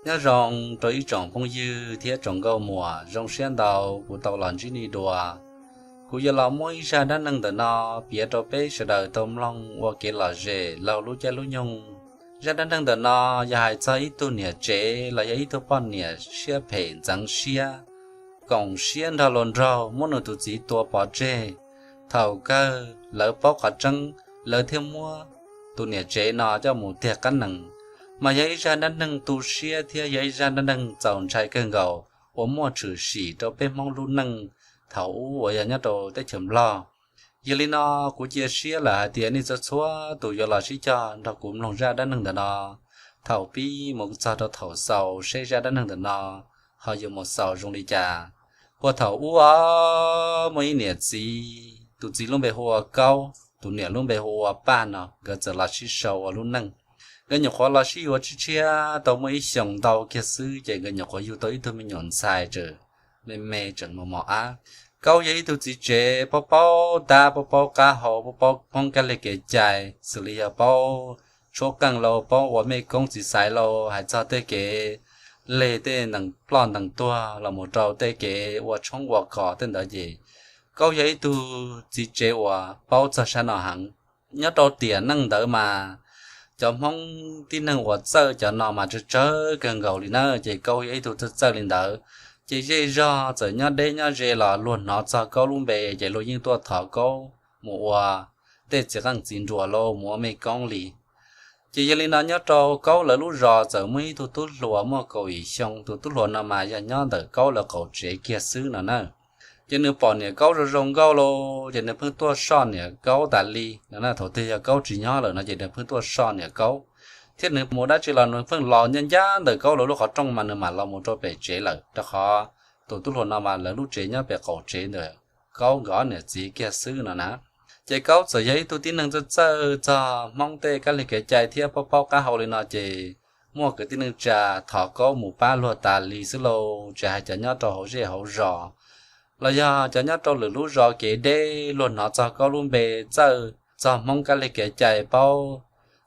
Nyob zoo rau ib tsoom phooj ywg thiab tsoom nkauj muam, zoo siab ntau kuv tau los ntsib nej dua. Kuv yuav los muab ib zaj dab neeg ntawm no piav rau peb sawv daws tau mloog ua kev lom zem laug lub caij lub nyoog. Zaj dab neeg ntawm no yog hais txog ib tug niam tsev los yog ib tug poj niam siab phem ntxeev siab, koom siab nrog luag nraug muab nws tus txiv tua pov tseg. Thaum kawg lawv paub qhov tseeb, lawv thiaj muab tus niam tsev no coj mus tiag qab nees. Mas yog ib zaj dab neeg tu siab thiab yog ib zaj dab neeg txaus ntshai kawg nkaus uas muaj tshwm sim rau peb Hmoob lub neej thaum ub uas yog nyob rau teb chaws Nplog. Yog li no, kuv cia siab lawm hais tias nej txhua txhua tus yuav los sib cog nrog kuv mloog zaj dab neeg ntawm no thaum pib mus txog rau thaum xaus seb zaj dab neeg ntawm no ho yuav mus xaus zoo li cas. Puag thaum ub os, muaj ib niam txiv, tus txiv lub npe hu ua Kaub, tus niam lub npe hu ua Paj no, nkawd txawm los sib sau ua lub neej. Nkawd nyuam qhuav los sib yuav tshiab tshiab tau muaj ib xyoos ntau kiag xwb ces nkawd nyuam qhuav yug tau ib tug me nyuam ntxhais tseem me me tseem mos mos ab. Kaub yog ib tug txiv tsev paub paub tab, paub paub qab hau, paub paub Hmoob kab li kev cai, xws li yog paub tshuab qeej lauj, paub ua mej koob txiv xaiv lauj, hais txog tej kev leg tej ntees ploj ntees tuag los mus rau tej kev ua tshoob ua kos tej ntawd ces Kaub yog ib tug txiv tsev uas paub txog sab no heev. Nyob rau tiam neej ntawd mas cov Hmoob tib neeg uas txawj cov no mas tsawg tsawg kawg nkaus li na, ces Kaub yog ib tug txawj txawj li ntawd. Ces zej zog txawm nyob deb nyob ze los luag hnov txog Kaub lub npe ces luag yeej tuaj thov Kaub mus ua tej txiv qeej txiv nruas lauj, mus ua mej koob li. Ces yog li no nyob rau Kaub lawv lub zos txawm muaj ib tug tub hluas muaj kaum yim xyoo, tus tub hluas no mas yog nyob ntawm Kaub lawv qaum tsev kiag xwb no na. Ces nws pom niam Kaub zoo zoo nkauj lauj, ces nws pheej tuaj soj niam Kaub tas li no na. Thaum twg yog Kaub tsis nyob lawm no ces nws pheej tuaj soj niam Kaub, thiab nws mus dab tsi los nws pheej los ncaj ncaj ntawm Kaub lawv lub qhov rooj mas nws mam los mus rau pem tsev lawm, rau qhov tus tub hluas no mas lawv lub tsev nyob pem qaum tsev ntawm Kaub nkawd ob niam txiv kiag xwb no na. Ces Kaub txawm yog ib tug tib neeg txawj txawj txog Hmoob tej kab li kev cai thiab paub paub qab hau li no ces muaj kwv tij neej tsa thov Kaub mus pab luag tas li xwb lauj, tsis hais cov nyob rau hauv zej hauv zos los yog cov nyob rau lwm lub zos kev deb, luag hnov txog Kaub lub npe txawj txog Hmoob kab li kev cai, paub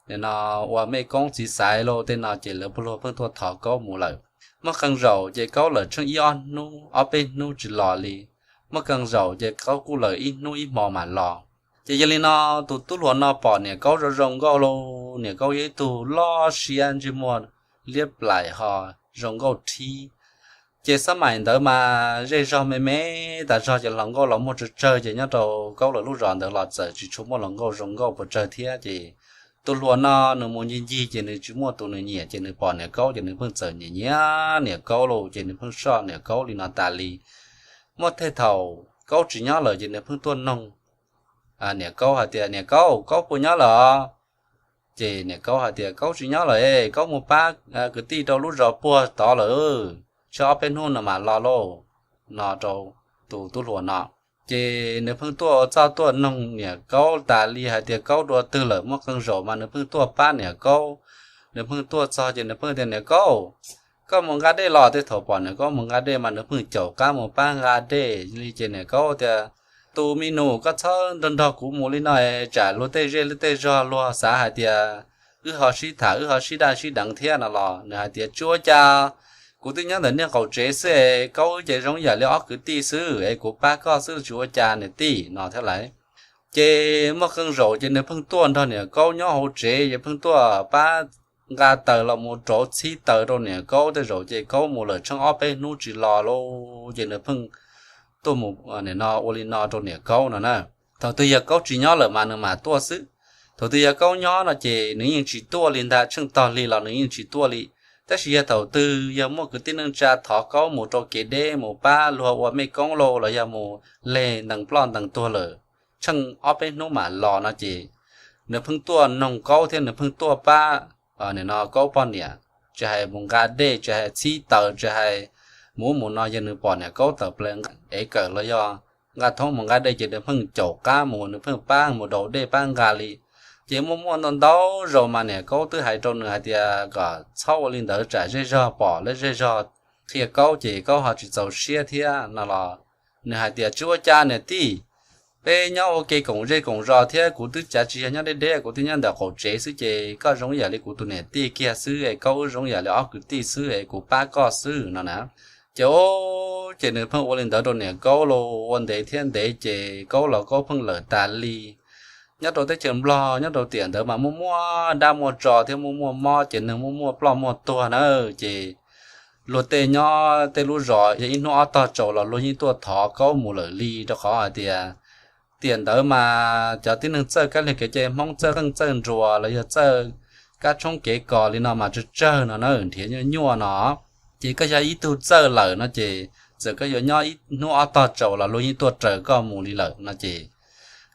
nim no ua mej koob txiv xaiv lauj tej no ces lawv puav leej pheej tuaj thov Kaub mus lawm. Muaj qee zaum ces Kaub lawm tsheej ib ob hnub ob peb hnub tsis los li, muaj qee zaum ces Kaub kuj lawm ib hnub ib hmo mam los. Ces yog li no tus tub hluas no pom niam Kaub zoo zoo nkauj lauj, niam Kaub yog ib tug loj siab ntsej muag liab plaim ho zoo nkauj thib. Ces xab maim ntawd mas zej zog me me tas zog ces hluas nkauj los muaj tsawg tsawg, ces nyob rau Kaub lawv lub zos ntawd los txawm tsis tshua muaj hluas nkauj zoo nkauj puas tsawg thiab. Ces tus hluas no nws mus ncig ncig ces nws tsis muaj tus nws nyiam, ces nws pom niam Kaub ces nws pheej txawm nyiam nyiam niam Kaub lauj, ces nws pheej soj niam Kaub li no tas li. Muaj tej thaum Kaub tsis nyob lawm ces nws pheej tuaj noog niam Kaub hais tias, Niam Kaub, Kaub puas nyob lawm os? Ces niam Kaub hais tias, Kaub tsis nyob lawm, Kaub mus pab kwv tij rau lub zos puag tod lawm, tshuav ob peb hnub no mam los lauj, no rau tus tub hluas no. Ces nws pheej tuaj ua txuj tuaj noog niam Kaub tas li hais tias Kaub dua twg lawm. Muaj qee zaum mas nws pheej tuaj pab niam Kaub. Nws pheej tuaj txog ces nws pheej tias, Niam Kaub, koj mus nqa dej los. Tej thaum pom niam Kaub mus nqa dej mas nws pheej caum qab mus pab nqa dej li. Ces niam Kaub tias, Tus me nus, koj txhob nrog nrog kuv mus li no, tsam luag tej zej luag tej zog luag xav hais tias wb ho sib tham, wb ho sib daj sib deev thiab no los nws hais tias, Tsis ua cas, kuv twb nyob ntawm niag qaum tsev xwb es Kaub ces zoo yam li ob kwv tij xwb es kuv pab koj xwb, tsis ua cas niam tij, no thiab lawm. Ces muaj qee zaum ces nws pheej tuaj nrog niam Kaub nyob hauv tsev, ces pheej tuaj pab nqa taws los mus rauv txhib taws rau niam Kaub. Tej zaum ces Kaub mus lawm tsheej ob peb hnub tsis los lauj, ces nws pheej tuaj mus ua li no rau niam Kaub no na. Thaum twg yog Kaub tsis nyob lawm mas nws mam tuaj xwb. Thaum twg yog Kaub nyob no ces nws yeej tsis tuaj li ntag, tsheej tog hli los nws yeej tsis tuaj li. Tab sis yog thaum twg yog muaj kwv tij neej tsa thov Kaub mus rau kev deb mus pab luag ua mej koob lauj, los yog mus leg ntees ploj ntees tuag lawm, tsheej ob peb hnub mam los no ces nws pheej tuaj noog Kaub thiab nws pheej tuaj pab no Kaub poj niam, tsis hais mus nqa dej, tsis hais txhib taws, tsis hais mus ub mus no, yog nws pom niam Kaub tawm plaws ev kawm los yog nqa thoob mus nqa dej ces nws pheej caum qab mus, nws pheej pab mus daus dej pab nqa li. Ces muaj muaj ntau ntau zaus mas niam Kaub twb hais rau nws hais tias kom txhob ua li ntawd tsam zej zog pom lawm zej zog qhia Kaub ces Kaub ho tsis txaus siab thiab no los nws hais tias, Tsis ua cas niam tij, peb nyob ua ke koom zej koom zos thiab, kuv twb cav tsis yog nyob deb deb, kuv twb nyob ntawm qaum tsev xwb ces koj zoo yam li kuv tus niam tij kiag xwb es koj wb zoo yam li ob kwv tij xwb es kuv pab koj xwb no na. Ces, ces nws pheej ua li ntawd rau niam Kaub los ua ntev thiab ntev ces Kaub los Kaub pheej lawm tas li. Nyob rau teb chaws Nplog nyob rau tiam ntawd mas muaj muaj dab muaj tsov thiab muaj muaj mob ces neeg muaj muaj ploj muaj tuag na. Ces luag tej nyob tej lub zos yog ib hnub ob tog tsaus los luag yeej tuaj thov Kaub mus lawm li, rau qhov hais tias tiam ntawd mas cov tib neeg txawj kab lig kev cai Hmoob, txawj qeej txawj nruas los yog txawj kab tshoob kev kos li no mas tsawg tsawg no na, nrhiav nyuaj nyuaj no. Ces koj yog ib tug txawj lawm no ces txawm koj yuav nyob ib hnub ob tog tsaus los luag yeej tuaj raws koj mus li lawm no ces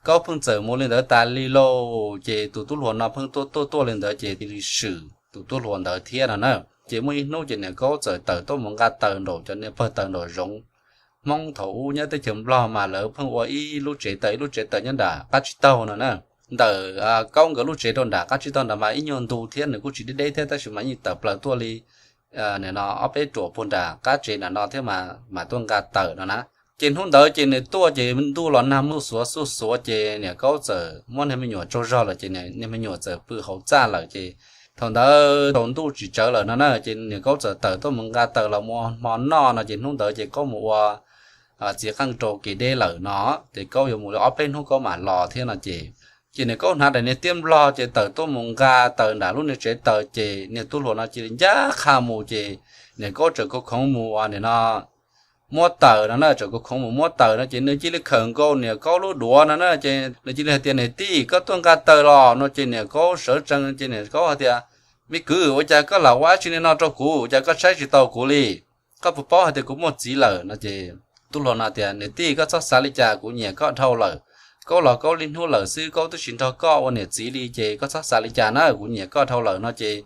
Kaub pheej txawm mus li ntawd tas li lauj. Ces tus tub hluas no pheej tuaj tuaj tuaj li ntawd ces cia li swm tus tub hluas ntawd thiab no na. Ces muaj ib hnub ces niam Kaub txawm tawm tuaj mus nqa taws nraum cov niag pawg taws nraum zoov. Hmoob thaum ub nyob teb chaws Nplog mas lawv pheej ua ib lub tsev taws ib lub tsev taws nyob nram qab tsib taug no na. Ntawm Kaub nkawd lub tsev rau nram qab tsib taug ntawd mas ib nyuag ntu thiab, nws kuj tsis deb deb thiab tab sis mas yeej tawm plaws tuaj li nim no ob peb ruam puag nram qab tsev nram no thiab mas tuaj nqa taws no na. Ces hnub ntawd ces nws tuaj ces ntuj los nag muaj xuav xuj xuav ces niam Kaub txawm muab niag me nyuam tsaug zog lawm ces niag me nyuam txawm pw hauv txaj lawm ces thaum ntawd tsaus ntuj tsis tsawv lawm no na ces niam Kaub txawm tawm tuaj mus nqa taws los mus ua hmo noj no ces hnub ntawd ces Kaub mus ua txiv qeej rau kev deb lawm no. Ces Kaub yuav mus li ob peb hnub Kaub mam los thiab no ces, ces niam Kaub hnav daim niag tiab nplog ces tawm tuaj mus nqa taws nram lub niag tsev taws ces niag tub hluas no cia li ncaj qha mus ces niam Kaub txawm khuv khoov mus ua nim no muab taws no na, txawm khuv khoov mus muab taws no ces nws cia li khawm nkaus niam Kaub lub duav no na ces nws cia li hais tias, Niam tij, koj tuaj nqa taws los? No ces niam Kaub sawv tsees ces niam Kaub hais tias, Me kwv, ua cas koj lam ua dab tsi li no rau kuv? Ua cas koj saib tsis taus kuv li? Koj puas paub hais tias kuv muaj txiv lawm? No ces tub hluas no tias, Niam tij, koj txhob xav li cas, kuv nyiam koj dhau lawm. Kaub los Kaub li hnub lawm xwb, Kaub twb tsis nrog koj ua niam txiv li ces koj txhob xav li cas na, kuv nyiam koj dhau lawm. No ces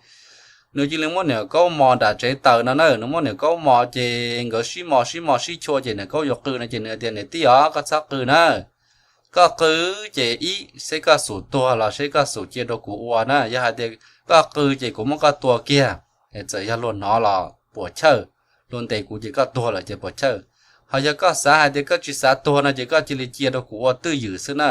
nws cia li muab niam Kaub mos nram tsev taws no na, nws muab niam Kaub mos ces nkawd sib mos sib mos sib chua ces niam Kaub yuav qw no ces nws tias, Niam tij os, koj txhob qw na. Koj qw ces ib, seb koj xum tuag los seb koj xum cia rau kuv ua na. Yog hais tias koj qw ces kuv muab koj tua kiag, txawm yog luag hnov los puas chawj, luag ntes kuv ces koj tuag lawm ces puas chawj. Ho yog koj xav hais tias koj tsis xav tuag no ces koj cia li cia rau kuv ua twj ywm xwb na.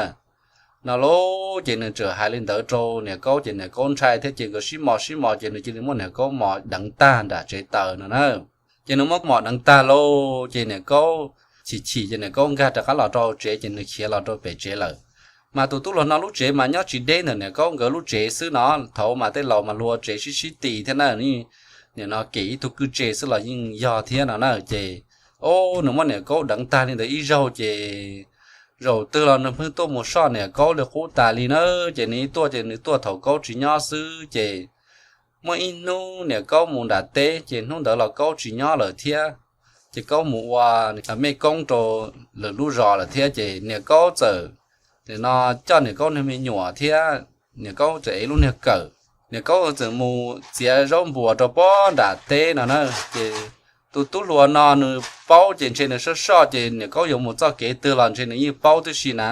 No lauj, ces nws txawm hais li ntawd rau niam Kaub ces niam Kaub ntshai thiab ces nkawd sib mos sib mos ces nws cia li muab niam Kaub mos deev tag nram tsev taws no na. Ces nws muab mos deev tag lauj ces niam Kaub chim chim ces niam Kaub nkag rov qab los rau tsev ces nws khiav los rau pem tsev lawm. Mas tus tub hluas no lub tsev mas nyob tsis deb ntawm niam Kaub nkawd lub tsev xwb no, thaum mas tej laus mas luag tsev sib sib ti thiab na, nim no kem ib tug kwj tse xwb los yeej yog thiab no na. Ces, o, nws muab niam Kaub deev tag li ntawd ib zaug ces zaum twg los nws pheej tuaj mus soj niam Kaub li qub tas li na. Ces nws tuaj ces nws tuaj thaum Kaub tsis nyob xwb ces muaj ib hnub niam Kaub mus nram teb ces hnub ntawd los Kaub tsis nyob lawm thiab. Ces Kaub mus ua mej koob rau lwm lub zos lawm thiab ces niam Kaub txawm, nim no, coj niam Kaub niag me nyuam thiab niam Kaub txawm ev lub niag kawm. Niam Kaub txawm mus txiav zaub npuas rau pob nram teb no na. Ces tus tub hluas no nws paub ces ntshe nws soj soj ces niam Kaub yuav mus txoj kev twg los ntshe nws yeej paub tib si na.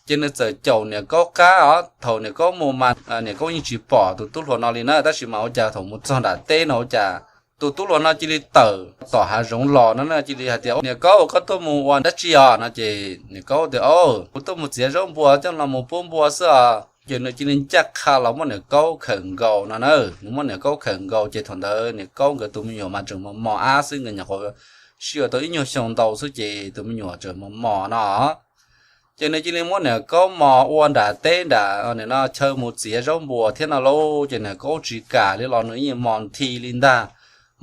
Ces nws txawm caum niam Kaub qab os, thaum niam Kaub mus mas niam Kaub yeej tsis pom tus tub hluas no li na, tab sis mas ua cas thaum mus txog nram teb no ua cas tus tub hluas no cia li tawm tom hav zoov los no na, cia li hais tias, Niam Kaub, koj tuaj mus ua dab tsi os? No ces niam Kaub tias, Kuv tuaj mus txiav zaub npuas coj los mus pub npua xwb os. Ces nws cia li ncaj qha los muab niam Kaub khawm nkaus no na. Nws muab niam Kaub khawm nkaus ces thaum ntawd niam Kaub nkawd tus me nyuam mas tseem mos mos ab xwb, nkawd nyuam qhuav sib yuav tau ib nyuag xyoo ntau xwb ces tus me nyuam tseem mos mos no. Ces nws cia li muab niam Kaub mos ua nram teb nram no chaw mus txiav zaub npuas thiab no lauj. Ces niam Kaub tsis kam li los nws yeej mos nthi li ntag,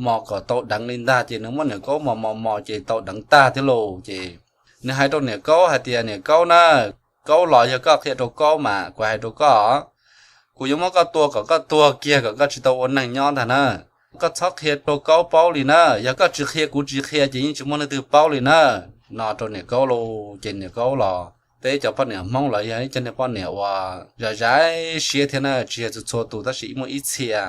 mos kom tau deev li ntag. Ces nws muab niam Kaub mos mos mos ces tau deev tag thiab lauj. Ces nws hais rau niam Kaub hais tias, Niam Kaub na, Kaub los yog koj qhia rau Kaub mas kuv hais rau koj, kuv yuav muab koj tua kom koj tuag kiag kom koj tsis tau ua neeg nyob ntag na. Koj txhob qhia rau Kaub paub li na, yog koj tsis qhia kuv tsis qhia ces yeej tsis muaj leej twg paub li na. No rau niam Kaub lauj. Ces niam Kaub los peb cov poj niam Hmoob los yog ib cov niag poj niam uas zam zam siab thiab na, tsis yog txhua txhua tus tab sis muaj ib txhia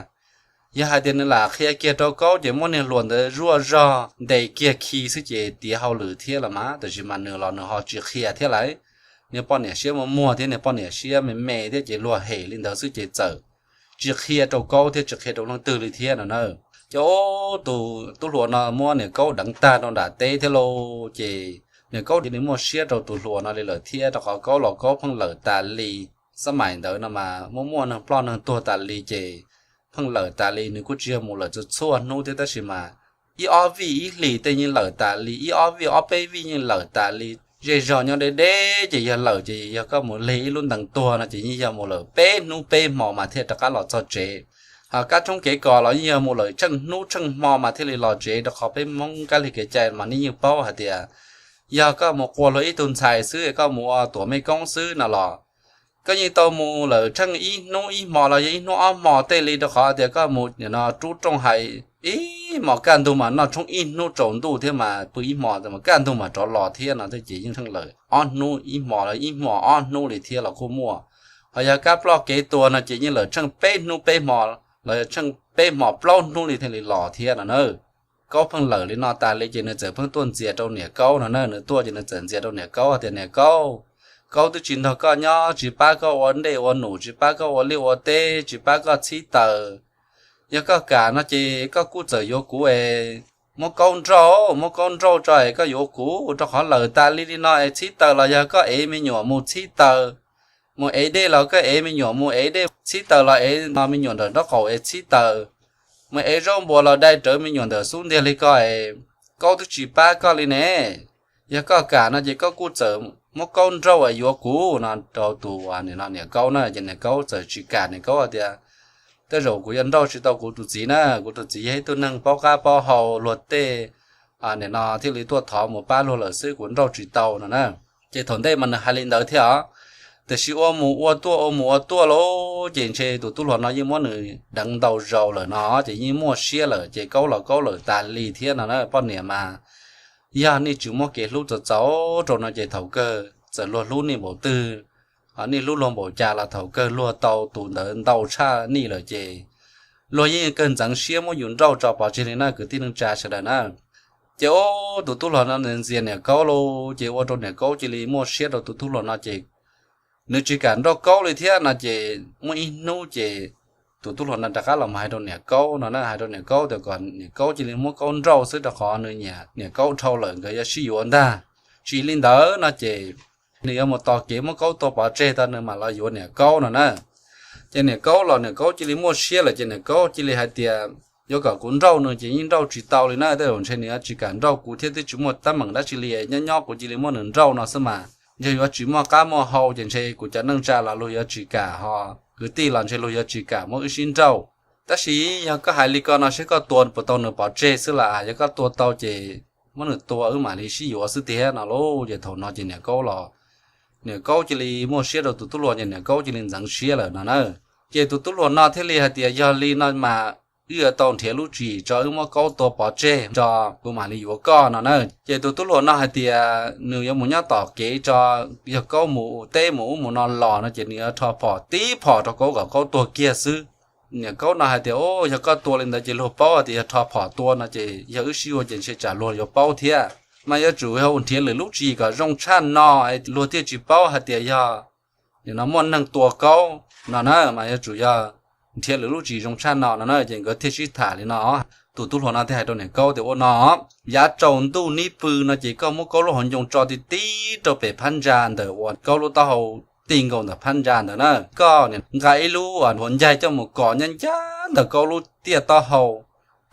yog hais tias nws lam qhia kiag rau Kaub ces muab niag hluas ntawd zuaj zog ntes kiag khi xwb ces tiav hauj lwm thiab los mas, tab sis mas nws los nws ho tsis qhia thiab lauj. Niag poj niam siab muag muag thiab niag poj niam siab me me thiab ces luag hem li ntawd xwb ces txawm tsis qhia rau Kaub thiab tsis qhia rau leej twg li thiab no na. Ces tus tub hluas no muab niam Kaub deev tag rau nram teb thiab lauj. Ces Niam Kaub cia li muaj siab rau tus hluas no li lawm thiab, rau qhov Kaub los Kaub pheej lawm tas li. Xab maim ntawd no mas muaj muaj neeg ploj neeg tuag tas li ces pheej lawm tas li, nws kuj tsis yog mus lawm txhua txhua hnub thiab, tab sis mas ib ob vij ib hlis tej yeej lawm tas li, ib ob vij ob peb vij yeej lawm tas li. Zej zog nyob deb deb ces yog lawm ces yog koj mus lig ib lub ntees tuag no ces yeej yog mus lawm peb hnub peb hmo mas thiaj rov qab los txog tsev. Ho kab tshoob kev kos los yeej yog mus lawm tsheej hnub tsheej hmo mas thiaj li los tsev, rau qhov peb Hmoob kab lig kev cai mas nej yeej paub hais tias yog koj mus qua luag ib tug ntxhais xwb, koj mus ua tuam mej koob xwb no los koj yeej tau mus lawm tsheej ib hnub ib hmo los yog ib hnub ob hmo tej li, rau qhov tias koj mus nim no rub rooj hais ib hmos kaj ntug mas noj tshoob ib hnub tsaus ntuj thiab mas pw ib hmo mas kaj ntug mas rov los thiab no ces yeej tsheej lawm ob hnub ib hmo los ib hmo ob hnub li thiab los kuj muaj. Ho yog kab ploj kev tuag no ces yeej lawm tsheej peb hnub peb hmo los yog tsheej peb hmo plaub hnub li thiaj li los thiab no na. Kaub pheej lawm li no tas li ces nws txawm pheej tuaj ntxias rau niam Kaub no na. Nws tuaj ces nws txawm ntxias rau niam Kaub tias, Niam Kaub, Kaub twb tsis nrog koj nyob, tsis pab koj ua dej ua num, tsis pab koj ua liaj ua teb, tsis pab koj txhib taws. Yog koj kam no ces koj kuj txawm yuav kuv es muab Kaub nrauj, muab Kaub nrauj tso es koj yuav kuv, rau qhov lawm tas li li no es txhib taws los yog koj ev me nyuam mus txhib taws, mus ev dej los koj ev me nyuam mus ev dej, txhib taws los ev no me nyuam ntawm nraub qaum es txhib taws, mus ev zaub npua los dai rawv me nyuam ntawm xub ntiag li ko es Kaub twb tsis pab koj li ne. Yog koj kam no ces koj kuj txawm muab Kaub nrauj es yuav kuv no rau tus niam Kaub na. Ces niam Kaub txawm tsis kam, niam Kaub tias, Tej zaum kuv yuav nrauj tsis tau kuv tus txiv na, kuv tus txiv yog ib tug neeg paub qab paub hau, luag tej nim no thiaj li tuaj thov mus pab luag lawm xwb, kuv nrauj tsis tau no na. Ces thaum ntej mas nws hais li ntawd thiab os, tiam sis ua mus ua tuaj ua mus ua tuaj lauj, ces ntshe tus tub hluas no yeej muab nws deev ntau zaus lawm no ces yeej muaj siab lawm, ces Kaub los Kaub lawm tas li thiab no na. Poj niam mas yog nej tsis muab kev hlub txaus txaus rau no ces thaum kawg txawm luag hlub nej npaum twg, nej hlub luag npaum cas los thaum kawg luag tau tus ntawd ntau tshaj nej lawm ces luag yeej kawg ntxeev siab muab yus nrauj tso pov tseg li na kwv tij neej tsa sawv daws na. Ces ub tus tub hluas no ntxias niam Kaub lauj, ces ua rau niam Kaub cia li muaj siab rau tus tub hluas no ces nws tsis kam nrauj Kaub li thiab no ces muaj ib hnub ces tus tub hluas no rov qab los mus hais rau niam Kaub no na, hais rau niam Kaub tias kom niam Kaub cia li muab Kaub nrauj xwb rau qhov nws nyiam niam Kaub dhau lawm, nkawd yuav sib yuav ntag. Tsis li ntawd no ces nws yuav mus tos kev muab Kaub tua pov tseg tag nws mam los yuav niam Kaub no na. Ces niam Kaub los niam Kaub cia li muaj siab lawm ces niam Kaub cia li hais tias, Yuav kom kuv nrauj nws ces yeej nrauj tsis tau li na, tej zaum ntshe nws yuav tsis kam nrauj kuv thiab twb tsis muaj teeb meem dab tsi li, nyob nyob kuv cia li muab nws nrauj no xwb mas ntshe yuav tsis muaj qab muaj hau ces ntshe kuv cov neej tsa los luag yuav tsis kam ho kwv tij los ntshe luag yuav tsis kam muab wb sib nrauj. Tab sis yog koj hais li ko no seb koj tua puas tau nws pov tseg xwb las, yog koj tua tau ces muab nws tua wb mam li sib yuav xwb tiag no lauj. Ces thaum no ces niam Kaub los niam Kaub cia li muaj siab rau tus tub hluas ces niam Kaub cia li ntxeev siab lawm no na. Ces tus tub hluas no thiaj li hais tias, Yog li no mas wb yuav tau nrhiav lub tswv yim tso wb muab Kaub tua pov tseg tso kuv mam li yuav koj no na. Ces tus tub hluas no hais tias nws yuav mus nyob tom kev tso, yog Kaub mus teb mus ub mus no los no ces nws yuav rho phom tib phom rau Kaub kom Kaub tuag kiag xwb. Niam Kaub no hais tias, Yog koj tua li ntawd ces luag paub tias yog rho phom tua no ces yog wb sib yuav ces ntshe tsam luag yuav paub thiab. Mas yuav tsum yog nrhiav lwm lub tswv yim kom zoo tshaj no luag thiaj tsis paub hais tias yog nim no muaj neeg tua Kaub no na, mas yuav tsum yog nrhiav lwm lub tswv yim zoo tshaj no no na. Ces nkawd thiaj sib tham li no, tus tub hluas no thiaj hais rau niam Kaub tias, Ua no, yav tsaus ntuj neb pw no ces koj muab Kaub lub hauv ncoo tso ti ti rau pem phab ntsa ntawm uas Kaub lub taub hau ti nkaus ntawm phab ntsa ntawd na. Koj nqa ib lub hluav ncaig coj mus kos ncaj ncaj ntawm Kaub lub tiaj taub hau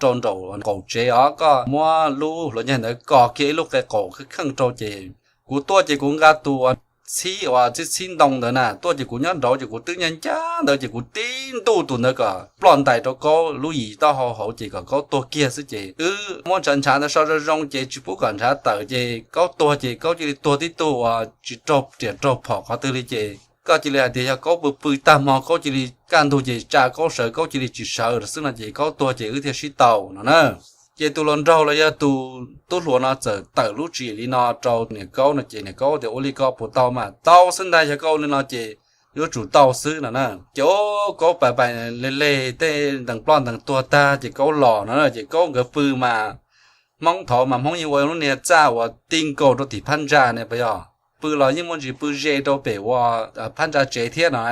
rau nraum qaum tsev os. Koj muab lub hluav ncaig ntawd kos kiag ib lub qe qaum kheej rau ces kuv tuaj ces kuv nqa tus txhib uas txhib txhib ntoo ntawd na, tuaj ces kuv nyob nraud ces kuv twb ncaj ncaj ntawd ces kuv tib ntuj tus ntawd kom ploj ntais rau Kaub lub yim taub hau hauv ces kom Kaub tuag kiag xwb ces wb muab ntshav ntshav ntawd so zoo zoo ces tsis pub kom ntshav tawm ces Kaub tuag ces Kaub cia li tuag tib tug uas tsis raug riam raug phom qhov twg li ces koj cia li hais tias yog Kaub pw pw tag hmo Kaub cia li kaj ntug ces tsa Kaub sawv Kaub cia li tsis sawv xwb no ces Kaub tuag ces wb thiaj sib tau no na. Ces tus hluas nraug los yog tus tub hluas no txawm tawm lub tswv yim li no rau niam Kaub no ces niam Kaub tias, Ua li ko puas tau? Mas tau xwb ntag, yog koj ua li no ces yuav tsum tau xwb no na. Ces ub Kaub pais pais leg leg tej ntees ploj ntees tuag tag ces Kaub los no na. Ces Kaub nkawd pw mas Hmoob thaud mas Hmoob yeej ua lub niag txaj uas ti nkaus rau tim phab ntsa ne puas yog, pw los yeej muaj ntsis pw ze rau pem uas phab ntsa tsev thiab no.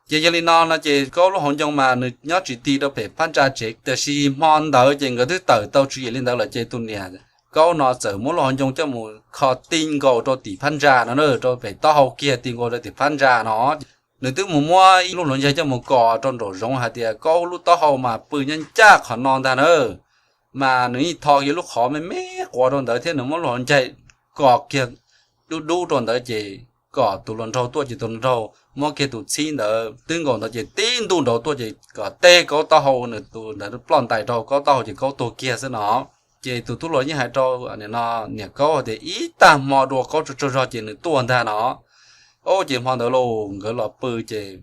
Ces yog li no no ces Kaub lub hauv ncoo mas nws nyob tsis ti rau pem phab ntsa tsev, tiam sis hmo ntawd ces nkawd twb tawm tau tswv yim li ntawd lawm ces tus niam Kaub no txawm muab lub hauv ncoo coj mus kho ti nkaus rau tim phab ntsa no na, rau pem taub hau kiag ti nkaus rau tim phab ntsa no. Nws twb mus muab ib lub hluav ncaig coj mus kos rau nraum zoov hais tias Kaub lub taub hau mas pw nyob ncaj qhov no ntag na. Mas nws yeej tho kiag lub qhov me me quav rau ntawd thiab nws muab lub hluav ncaig kos kiag dub dub rau ntawd ces kom tus hluas nraug tuaj ces tus hluas nraug muab kiag tus txhib ntawd twb nkaus ntawd ces tib ntuj nraud tuaj ces kom teb Kaub taub hau, nws tus ntawd ploj ntais rau Kaub taub hau ces Kaub tuag kiag xwb no. Ces tus tub hluas yeej hais rau niam Kaub tias ib tag hmo dua Kaub tsaug tsaug zog ces nws tuaj ntag no. Ces hmo ntawd los nkawd los pw ces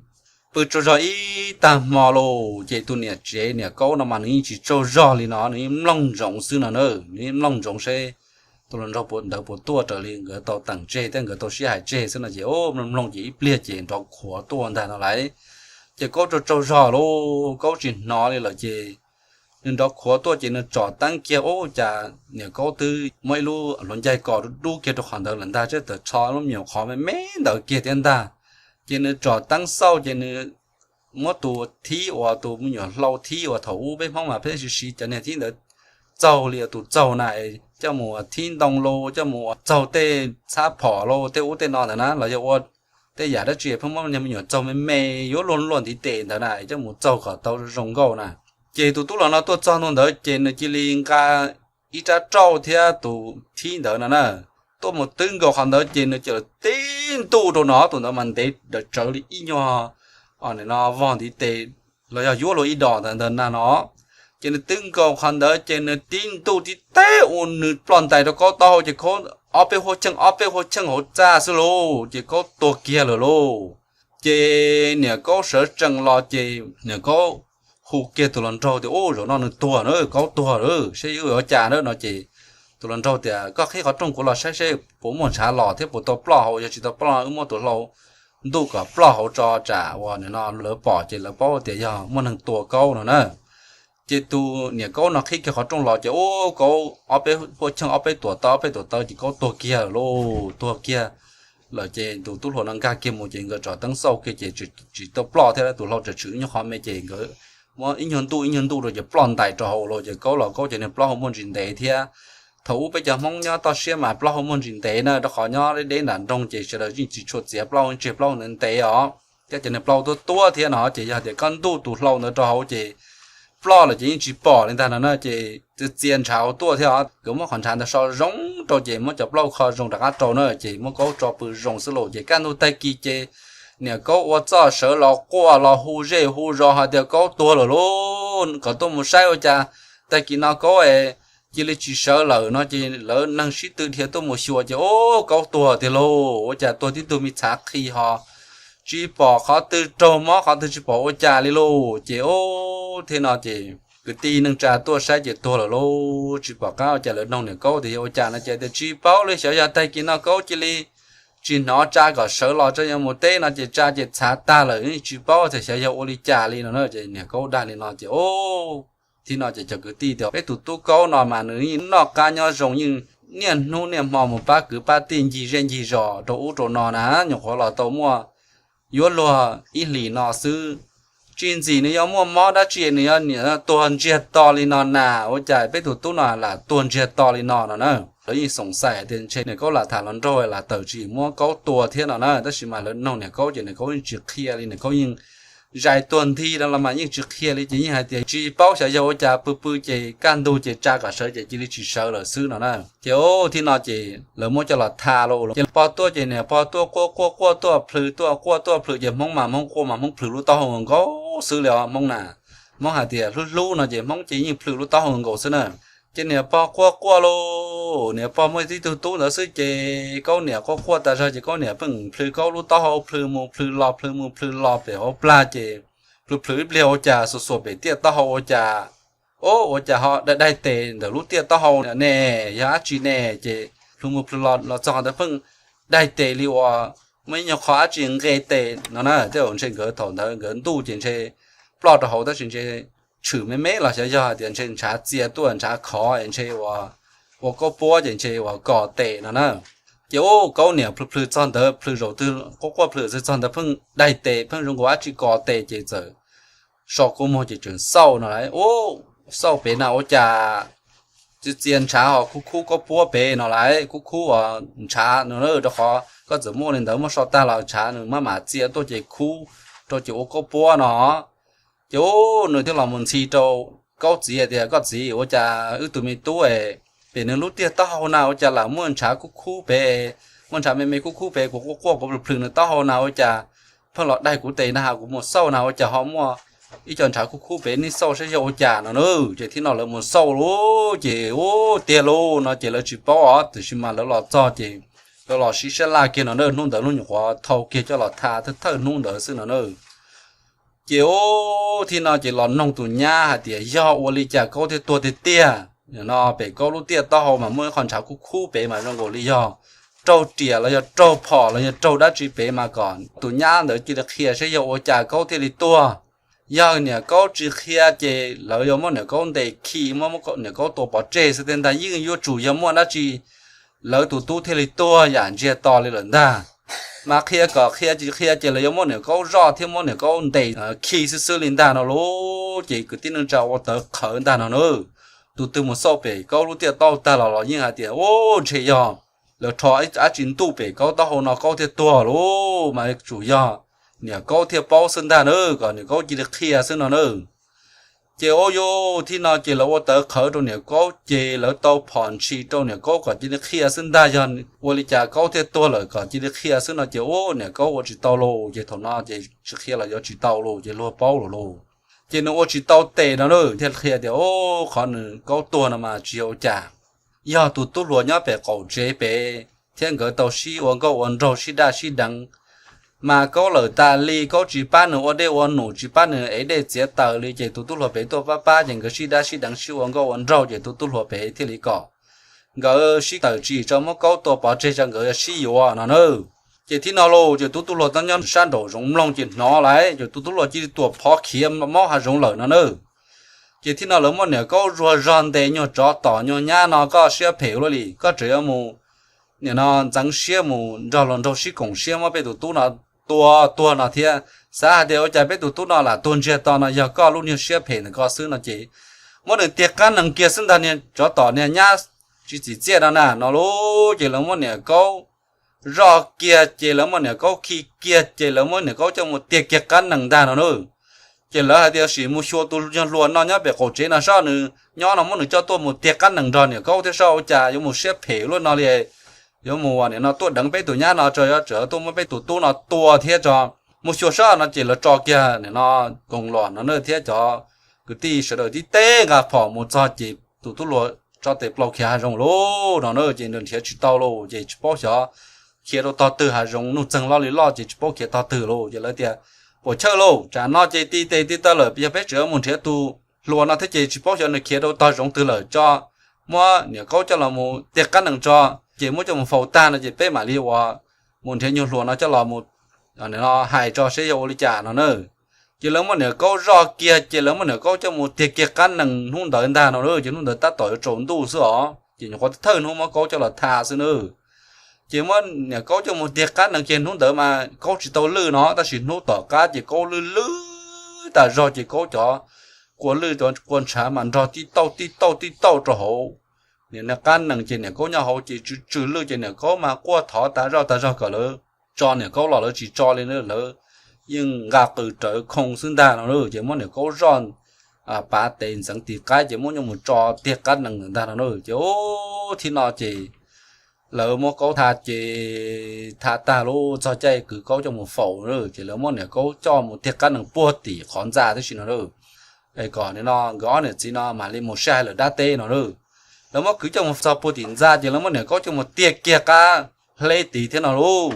pw tsaug zog ib tag hmo los ces tus niam tsev niam Kaub no mas nws yeej tsis tsaug zog li no, nws yeej mloog ntsoov xwb no na, nws yeej mloog ntsoov seb tus hluas nraug ntawd puas tuaj raws li nkawd tau teem tseg thiab nkawd tau sib hais tseg xwb no ces mloog mloog ces ib pliag ces nrov khuav tuaj ntag no lauj. Ces Kaub tsaug tsaug zog lauj, Kaub tsis hnov li lawm ces nws nrov khuav tuaj ces nws tsom teeb kiag ua cas niam Kaub twb muab ib lub hluav ncaig kos dub dub kiag rau qhov ntawd lawm ntag, tseb tawm tsho lub me nyuam qhov me me ntawd kiag thiab ntag. Ces nws tsom teeb xauj ces nws muab tus thib uas tus me nyuam hlau thib uas thaum ub peb Hmoob mas peb siv siv cov niag thib ntawd txaug li tus txaug na, coj mus ua thib ntoo los coj mus ua txaug tej txhab phom los tej ub tej no ntawd na los yog ua tej yam dab tsi pheej muab niag me nyuam txaug me me yuav luag luaj ntiv tes ntawd na coj mus txaug kom tau zoo nkauj na. Ces tus tub hluas no tuaj txog ntua ntawd ces nws cia li nqa ib rab rauj thiab tus thib ntawd no na, tuaj mus twb nkaus qhov ntawd ces nws cia li tib ntuj rau no, tus ntawd mas ntev dawm tsawv li ib nyuag no vog ntiv tes los yog yuav luag ib dos ntawd ntag na no. Ces nws twb nkaus qhov ntawd ces nws tib ntuj tib teb ua nws ploj ntais rau Kaub taub hau ces Kaub ob peb huab cheej ob peb huab cheej hauv txaj xwb lauj, ces Kaub tuag kiag lawm lauj. Ces niam Kaub sawv tsees los ces niam Kaub hu kiag tus hluas nraug tias, Ub, zaum no nws tuag na, Kaub tuag lawm, saib yuav ua cas na no ces tus hluas nraug tias, Koj qhib qhov rooj kuv los saib seb puas muaj ntshav los thiab puas tau ploj hauv, yog tsis tau ploj wb muab tus hlau ntuj kom ploj hauv tso tsam uas nim no lawv pom ces lawv paub tias yog muaj neeg tua Kaub no na. Ces tus niam Kaub no qhib kiag qhov rooj los ces ub, Kaub ob peb huab cheej ob peb tuam taw ob peb tuam taw ces Kaub tuag kiag lawm lauj, tuag kiag lawm ces tus tub hluas no nkag kiag mus ces nkawd tsom teeb xauj kiag ces tsis tau ploj thiab, tus hlau tseem tshwm ib nyuag qhov me ces nkawd muab ib nyuag ntuj ib nyuag ntuj rau ces ploj ntais rau hauv lawm ces Kaub los Kaub ces niag plaub hau muaj ntsis ntev thiab. Thaum ub peb cov Hmoob nyob toj siab mas plaub hau muaj ntsis ntev na, rau qhov nyob deb deb nram nroog ces sawv daws yeej tsis tshua txiav plaub hau, tseg plaub hau ntev ntev os. Thiab cov niag plaub hau tuab tuab thiab no ces yog tias koj ntuj tus hlau ntawd rau hauv ces ploj lawm ces yeej tsis pom li ntag no na. Ces txias ntshav hauv tuaj thiab os, nkawd muab qhov ntshav ntawd so zoo rau ces muab cov plaub hau kho zoo rov qab rau na ces muab Kaub tso pw zoo xwb lauj. Ces kaj ntug tag kis ces niam Kaub ua txuj sawv los quaj los hu zej hu zos hais tias Kaub tuag lawm lauj, kom tuaj mus saib ua cas tag kis no Kaub es cia li tsis sawv lawm no ces lawv neeg sib tw dhia tuaj mus xyuas ces ub, Kaub tuag tiag lauj, ua cas tuag tib tug me txhav qhi ho tsis pom qhov twg raug mob qhov twg tsis pom ua cas li lauj. Ces ub, thiab no ces kwv tij neej tsa tuaj saib ces tuag lawm lauj, tsis pom qab ua cas. Lawv noog niam Kaub tias yog ua cas no ces tias tsis paub li, xyov yog tag kis no Kaub cia li tsis hnov tsa kom sawv los tsa yuav mus teb no ces tsa ces txhav tag lawm, tsis paub tias xyov yog ua li cas li no na. Ces niam Kaub dag li no ces ub, thiab no ces cov kwv tij tias peb tus tub Kaub no mas nws yeej noj qab nyob zoo, yeej niaj hnub niaj hmo mus pab kwv pab tij ncig zej ncig zos rau ub rau no na, nyuam qhuav los tau muaj yuav luag ib hlis no xwb. Tsis ntxim nws yuav muaj mob dab tsi nws yuav niam tuag ntsiag to li no na, ua cas peb tus tub no lam tuag ntsiag to li no no na. Lawv yeej xoom xaim tias ntshe niam Kaub lam tham hluas nraug lam tawm tsis muab Kaub tua thiab no na, tab sis mas lawv noog niam Kaub ces niam Kaub yeej tsis qhia li, niam Kaub yeej zais tuag nthi no los mas yeej tsis qhia li ces yeej hais tias tsis paub xyov yog ua cas pw pw ces kaj ntug ces tsa kom sawv ces cia li tsis sawv lawm xwb no na. Ces ub, thiab no ces lawv muab coj los tha lauj, ces pog tuaj ces niam pog tuaj quaj quaj quaj tuaj plhws tuaj quaj tuaj plhws ces Hmoob mas Hmoob quaj mas Hmoob plhws lub taub hau nkaus xwb li os Hmoob na. Hmoob hais tias hlub hlub no ces Hmoob ces yeej plhws lub taub hau nkaus xwb na. Ces niam pog quaj quaj lauj, niam pog muaj tib tug tub ntawd xwb ces Kaub niam quaj quaj tas zog ces Kaub niam pheej plhws Kaub lub taub hau plhws mus plhws los plhws mus plhws los pem hauv plag ces plhws plhws ib pliag ua cas xuas xuas pem tiaj taub hau ua cas, ub, ua cas ho daig daig tes ntawm lub tiaj taub hau ne, yog dab tsi ne. Ces plhws mus plhws los los txog qhov ntawd pheej daig tes li uas muaj ib nyuag qho dab tsi nqe tes no na. Tej zaum ntshe nkawd thaum ntawd nkawd ntuj ces ntshe ploj rau hauv tab sis ntshe tshwm me me los xyov yog hais tias ntshe ntshav txia tuaj ntshav khov ntshe ua, ua Kaub puab ces ntshe ua kos tes no na. Ces ub, Kaub niam plhws plhws txog ntawd plhws zaum twg quaj quaj plhws twg txog ntawd pheej daig tes pheej zoo nkaus dab tsi kos tes ces txawm so kua muag ces tseem xauj no lauj, ub, xauj pem na ua cas txias txias ntshav ho khub khub kaub puab pem no lawm, khub khub uas ntshav no, rau qhov koj txawm muab li ntawd muab so tag los ntshav nws maj mam txias tuaj ces khub rau ces ua kaub puab no. Ces nws thiaj los mus ntxhi rau Kaub txiv tias, Koj txiv, ua cas wb tus me tub es pem nws lub tiaj taub hau na ua cas lam muaj ntshav khub khub pem, muaj ntshav me me khub khub pem, kuv quaj quaj kuv plhws plhws nws taub hau na ua cas pheej los daig kuv tes na, kuv mus xauj na ua cas ho muaj ib co ntshav khub khub pem, nej xauj saib yog ua cas no na. Ces thaum no lawv mus xauj lauj, ces ub tiag lauj no ces lawv tsis paub os, tiam sis mas lawv los txog ces lawv los sib sab laj kiag no na, hnub ntawd lub nyuam qhuav thau kiag coj los tha thawj thawj hnub ntawd xwb no na. Ces ub thaum no ces los noog tus nyab hais tias yog ua li cas Kaub thiaj tuag tiag tiag no, pem Kaub lub tiaj taub hau mas muaj ib qho ntshav khub khub pem mas zoo nkaus li yog raug riam los yog raug phom los yog raug dab tsi pem mas kom tus nyab ntawd cia li qhia saib yog ua cas Kaub thiaj li tuag. Yog niam Kaub tsis qhia ces lawv yuav muab niam Kaub ntes khi, muab niam Kaub tua pov tseg xwb tej ntag, yeej yuav tsum yog muaj dab tsi lawv tus tub thiaj li tuag yam ntsiag to li lawm ntag. Mas qhia kom qhia tsis qhia ces lawv yuav muab niam Kaub zoj thiab muab niam Kaub ntes khi xwb xwb li ntag no lauj. Ces kwv tij neej tsa ua tawv qhawv ntag no na. Tus twg mus xauj pem Kaub lub tiaj taub hau tag los los yeej hais tias ub ntshe yog lawv rho dab tsi ntuj pem Kaub taub hau no Kaub thiaj tuag lauj, mas tsum yog niam Kaub thiaj paub xwb ntag na, kom niam Kaub cia li qhia xwb no na. Ces ub thaum no ces lawv ua tawv qhawv rau niam Kaub ces lawv tau phom ntshis rau niam Kaub kom cia li qhia xwb ntag, yog ua li cas Kaub thiaj tuag lawm kom cia li qhia xwb no ces ub niam Kaub ua tsis tau lauj, ces thaum no ces tsis qhia los yuav tsis tau lauj, ces luag paub lawm lauj. Ces nws ua tsis tau tes no na, thiaj qhia tias ub qhov nws Kaub tuag no mas tsis yog ua cas, yog tus tub hluas nyob pem qaum tsev pem thiab nkawd tau sib ua nkauj ua nraug sib daj sib deev, mas Kaub lawm tas li, Kaub tsis pab nws ua dej ua num, tsis pab nws ev dej txiav taws li, ces tus tub hluas pem tuaj pab pab ces nkawd sib daj sib deev sib ua nkauj ua nraug ces tus tub hluas pem thiaj li kom nkawd sib tawm tswv yim tso muab Kaub tua pov tseg tso nkawd sib yuav no na. Ces thaum no lauj ces tus tub hluas tab nyob sab nraum zoov mloog ces hnov lawm, ces tus tub hluas cia li tuam phov khiav maub hav zoov lawm no na. Ces thaum no lawv muab niam Kaub zuag zog ntes nyuag tsov tom nyuag nyab no, koj siab phem ua luaj li, koj tseem yuav mus nim no ntxeev siab mus nrog luag nraug sib koom siab muab peb tus tub no tua tuag no thiab, xav hais tias ua cas peb tus tub no lam tuag ntsiag to no yog koj lub niag siab phem ntawm koj xwb no ces muab nws tiag qab nees kiag xwb ntag, niag tsov tom niag nyab tsis txim txiaj no na no lauj. Ces lawv muab niam Kaub zoj kiag ces lawv muab niam Kaub khi kiag ces lawv muab niam Kaub coj mus tiag kiag qab nees ntag no na. Ces lawv hais tias sim mus xyuas tus nyuag hluas no nyob pem qaum tsev no soj, nws nyob no muab nws coj tuaj mus tiag qab nees nrog niam Kaub thiab soj, ua cas yuav mus siab phem luaj no li, yuav mus nim no tuaj deev peb tus nyab no tso, yuav tsam tuaj muab peb tus tub no tua thiab tso, mus xyuas soj no ces lawv tso kiag nim no koos los no na thiab cov kwv tij sawv daws tib teb nqa phom mus txog ces tus tub hluas tso tes plaws khiav hav zoov lauj no na, ces nrhiav tsis tau lauj, ces tsis paub xyov khiav rau tog twg, hav zoov nuj txeeg loj li loj ces tsis paub khiav tog twg lauj. Ces lawv tias puas chawj lauj, tsam no ces tib tes tib taw lawm, yog peb tseem mus nrhiav tus hluas no thiab ces tsis paub xyov nws khiav rau tog zoov twg lawm, tso muab niam Kaub coj los mus tiag qab nees tso, ces muab coj mus faus tag no ces peb mam li ua mus nrhiav nyuag hluas no coj los mus hais tso seb yog ua li cas no na. Ces lawv muab niam Kaub zoj kiag ces lawv muab niam Kaub coj mus tiag kiag qab nees hnub ntawd ntag no na, ces hnub ntawd tab tom yuav tsaus ntuj xwb os, ces nyuam qhuav thawj hnub muab Kaub coj los tha xwb na. Ces muab niam Kaub coj mus tiag qab nees kiag hnub ntawd mas Kaub tsis tau lwj no, tab sis hnub tom qab ces Kaub lwj lwj tas zog ces Kaub cov kua lwj cov kua ntshav mas nrog tib tauj tib tauj tib tauj rau hauv niam qab nees, ces niam Kaub nyob hauv ces tsw tsw lwj ces niam Kaub mas quaj thov tas zoj tas zog kom lawv tso niam Kaub los lawv tsis tso li na, lawv yeej nqa qws rawv khoo xwb ntag no na. Ces muab niam Kaub zoj pav tes ntxeev tis qaib ces muab coj mus tso tiag qab nees ntag no na. Ces thaum no ces lawv muab Kaub tha ces tha tag lub txog caij kwv Kaub coj mus faus na, ces lawv muab niam Kaub coj mus tiag qab nees puag tim qhov ntxa tib si no na, es kom nim no nkawd ob niam txiv no mam li mus sib hais lawm dab teb no na. Lawv muab kwv coj mus txog puag tim ntxa ces lawv muab niam Kaub coj mus tiag kiag qab hleb tid thiab no lauj.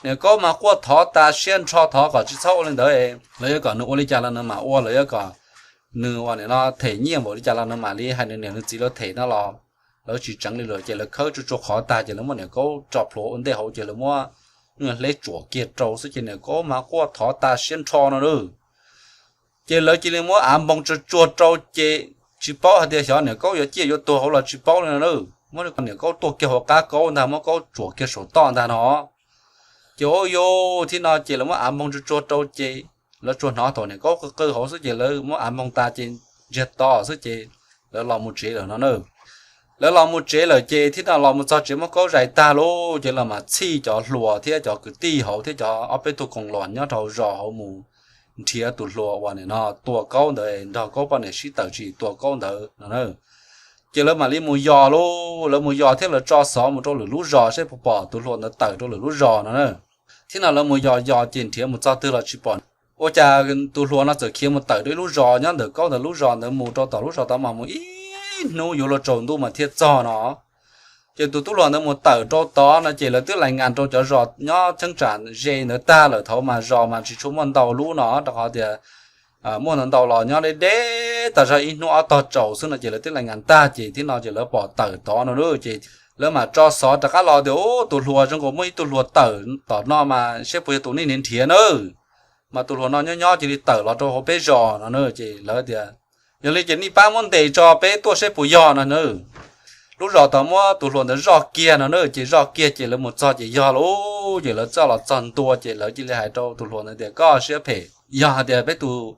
Niam Kaub mas quaj thov tas siab nrho thov kom tsis txhob ua li ntawd, lawv yuav kom nws ua li cas los nws mam ua, lawv yuav kom nws ua nim no them nyiaj npaum li cas los nws mam li hais nws niam nws txiv lawv them no los lawv tsis tseev li lawm, ces lawv khawb tsuag tsuag qhov tag ces lawv muab niam Kaub tso plhuav ua ntej hauv ces lawv muab hleb tsuam kiag rau xwb ces niam Kaub mas quaj thov tas siab nrho no na. Ces lawv cia li muab av npoo tsuag tsuag rau ces tsis paub hais tias xyov niam Kaub yuav ciaj yuav tuag hauv los tsis paub li no na. Muab niam Kaub tuaj kiag hauv qab kaub ntag, muab Kaub tsuam kiag saum toj ntag no. Ces ua yus thaum no ces lawv muab av npoo tsuag tsuag rau ces lawv tsuas hnov thaum niam Kaub qw qw hauv xwb ces lawv muab av npoo tas ces ntsiag to xwb ces lawv los mus tsev lawm no na. Lawv los mus tsev lawm ces thiab no los mus txog tsev muab Kaub zais tag lauj, ces lawv mam txhij cov hluas thiab cov kwv tij hauv thiab cov ob peb tug koos los nyob rau zos hauv mus nrhiav tus hluas uas nim no tua Kaub ntawd, nrog Kaub poj niam sib tawm tsis tua Kaub ntawd no na. Ces lawv mam li mus yos lauj, lawv mus yos thiab lawv tso xov mus rau lwm lub zos seb puas pom tus hluas ntawd tawm rau lwm lub zos no na. Thiab no lawv mus yos yos ces nrhiav mus txog twg los tsis pom. Ua cas tus hluas no txawm khiav mus tawm rau ib lub zos nyob ntawm Kaub ntawd lub zos ntawd mus rau tom lub zos tod mas mus ib hnub yuav luag tsaus ntuj mas thiaj txog no. Ces tus tub hluas ntawd mus tawm rau tod no ces lawv twb lais ngas rau cov zos nyob cheeb tsam ze ntawd tag lawm, thaum mas zos mas tsis tshua muaj ntau lub no rau qhov tias muaj ntau ntau los nyob deb deb tas zog ib hnub ob tog tsaus xwb no ces lawv twb lais ngas tag ces thiab no ces lawv pom tawm tod no ces lawv mam tso xov rov qab los tias tus hluas zoo nkaus muaj ib tug hluas tawm tom no mas seb puas yog tus nej nrhiav nrhiav na. Mas tus hluas no nyob nyob cia li tawm los rau hauv peb zos no na. Ces lawv tias yog li ces nej pab muab ntes tso peb tuaj seb puas yog no na. Lub zos tod muab tus hluas ntawd zoj kiag no na, ces zoj kiag ces lawv mus txog ces yog lauj, ces lawv txawj los txog ntua ces lawv cia li hais rau tus hluas ntawd tias koj siab phem, yog hais tias peb tus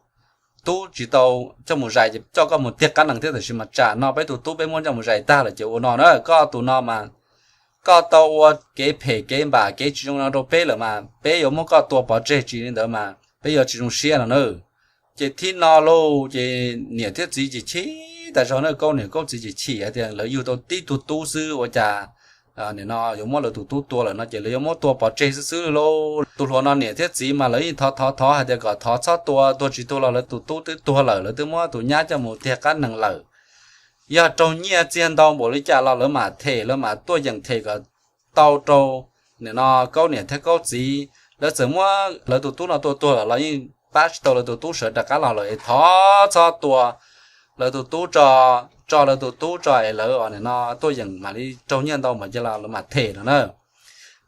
tub tsis tau coj mus zais ces coj koj mus tiag qab nees thiab, tab sis mas tsam no peb tus tub peb muab coj mus zais tag lawm ces ua no na, koj tus no mas koj tau ua kev phem kev npam kev tsis zoo no rau peb lawm mas peb yuav muab koj tua pov tseg, tsis li ntawd mas peb yuav tsis zoo siab no na. Ces thib no lauj ces niam thiab txiv ces chim tas zog na, Kaub niam Kaub txiv ces chim hais tias lawv yug tau tib tug tub xwb ua cas nim no yuav muab lawv tus tub tua lawm no ces lawv yuav muab tua pov tseg xwb xwb lauj. Tus hluas no niam thiab txiv mas lawv yeej thov thov thov hais tias kom thov txhob tua, tua tsis tuag los lawv tus tub twb tuag lawm, lawv twb muab tus nyab coj mus tiag qab nees lawm. Yog raug nyiaj txiag ntau npaum li cas los lawv mam them, lawv mam tuaj yeem them kom tau rau nim no Kaub niam thiab Kaub txiv. Lawv txawm muab lawv tus tub no tua tuag lawm los yeej pab tsis tau lawv tus tub sawv rov qab los lawm es thov txhob tua lawv tus tub tso, tso lawv tus tub tso es lawv nim no tuaj yeem mam li raug nyiaj ntau npaum cas los lawv mam them no na.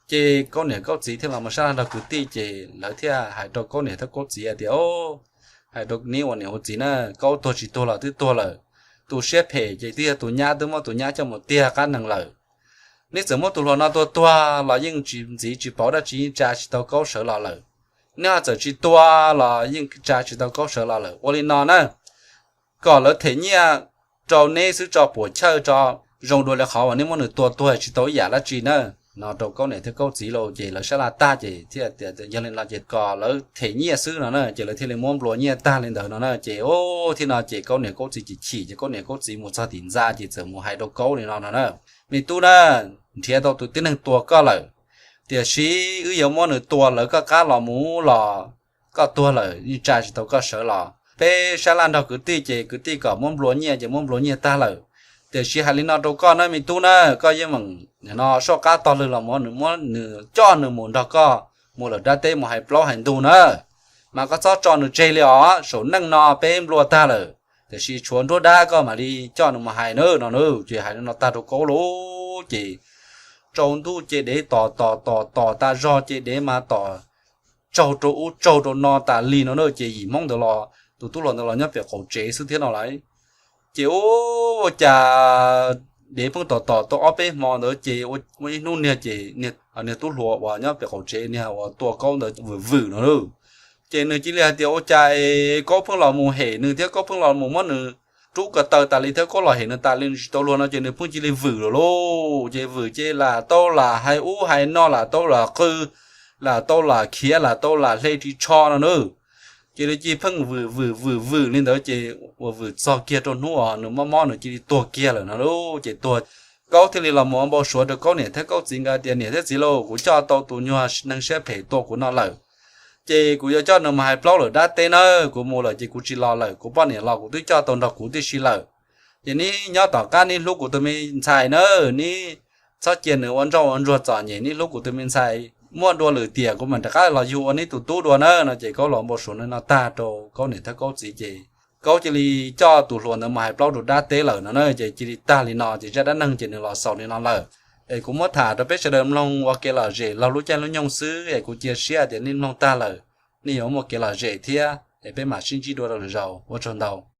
Ces Kaub niam Kaub txiv thiaj los mus sab laj nrog kwv tij ces lawv thiaj hais rau Kaub niam thiab Kaub txiv hais tias, hais rau neb ua niam ua txiv na, Kaub tuag tsis tuag los twb tuag lawm, tus siab phem ces twb yog tus nyab twb muab tus nyab coj mus tiag qab nees lawm. Neb txawm muab tus hluas no tua tuag los yeej tsis ntxiv tsis pauv dab tsi, yeej tsa tsis tau Kaub sawv los lawm. Neb ho txawm tsis tua los yeej tsa tsis tau Kaub sawv los lawm. Ua li no na, kom lawv them nyiaj rau neb xwb tso, puam chawj tso, zoo dua li qhov uas neb muab nws tua tuag tsis tau ib yam dab tsi na. No rau Kaub niam thiab Kaub txiv lauj, ces lawv sab laj tag ces thiaj tias yog li no ces kom lawv them nyiaj xwb no na, ces lawv thiaj li muab nplua nyiaj tag li ntawd no na. Ces thiaj no ces Kaub niam Kaub txiv chim chim ces Kaub niam Kaub txiv mus txog tim ntxa ces txawm mus hais rau Kaub li no no na, me tub na, nrhiav tau tus tib neeg tua koj lawm, tiam sis wb yuav muab nws tua lawv koj qab los mus los koj tuag lawm yeej tsa tsis tau koj sawv los. Peb sab laj nrog kwv tij ces kwv tij kom muab nplua nyiaj ces muab nplua nyiaj tag lawm. Tiam sis hais li no rau koj na me tub na, koj yeej meem no soj qab tog lwg los mus nws muab nws coj nws mus nrog koj mus lawm dab teb mus hais plaub hais ntug na, mas koj txhob tso nws tseg li os. Saum neej no peb nplua tag lawm, tiam sis tshuav nruab dab koj mam li coj nws mus hais na no na. Ces hais li no tag rau Kaub lauj, ces tsaus ntuj ces dev tos tos tos tos tas zog ces dev mas tos tsaug rau ub tsaug rau no tas li no na. Ces yim Hmoob ntawd los tus tub hluas ntawd los nyob pem qaum tsev xwb thiab no lauj. Ces ua cas dev pheej tos tos tau ob peb hmo ntawd ces ua ib hnub niag ces niag tub hluas uas nyob pem qaum tsev niag uas tua Kaub ntawd vwm vwm no lauj. Ces nws cia li hais tias ua cas Kaub pheej los mus hem nws thiab Kaub pheej los mus muab nws rub ko taw tas li thiab Kaub los hem nws tas li nws tsis tau luag no ces nws pheej cia li vwm lawm lauj. Ces vwm ces lam tau lam hais ub hais no, lam tau lam qw, lam tau lam khiav, lam tau lam hle ris tsho no na. Ces nws cia li pheej vwm vwm vwm vwm li ntawd ces uas vwm txog kiag rau hnub uas nws mob mob nws cia li tuag kiag lawm no lauj. Ces tuag, Kaub thiaj li los mus ua npau suav rau Kaub niam thiab Kaub txiv nkawd tias niam thiab txiv lauj, kuv coj tau tus nyuag neeg siab phem tua kuv no lawm, ces kuv yuav coj nws mus hais plaub lawm dab teb na, kuv mus lawm ces kuv tsis los lawm, kuv poj niam los kuv twb coj tau nrog kuv tib si lawm. Ces neb nyob tom qab neb hlub kuv tus me ntxhais na, neb txhob cia nws ua ntsoj ua ntsuag txom nyem, neb hlub kuv tus me ntxhais, muaj dua lwm tiam kuv mam rov qab los yug ua neb tus tub dua na no. Ces Kaub los npau suav no tag rau Kaub niam thiab Kaub txiv ces Kaub cia li coj tus hluas ntawd mus hais plaub rau dab teb lawm no na. Ces cia li tag li no ces zaj dab neeg ces nws los xaus li no lawm. Es kuv muab tham rau peb sawv daws mloog ua kev lom zem laug lub caij lub nyoog xwb es kuv cia siab tias nej mloog tag lawm nej yuav muaj kev lom zem thiab es peb mam sib ntsib dua rau lwm zaus, ua tsaug ntau.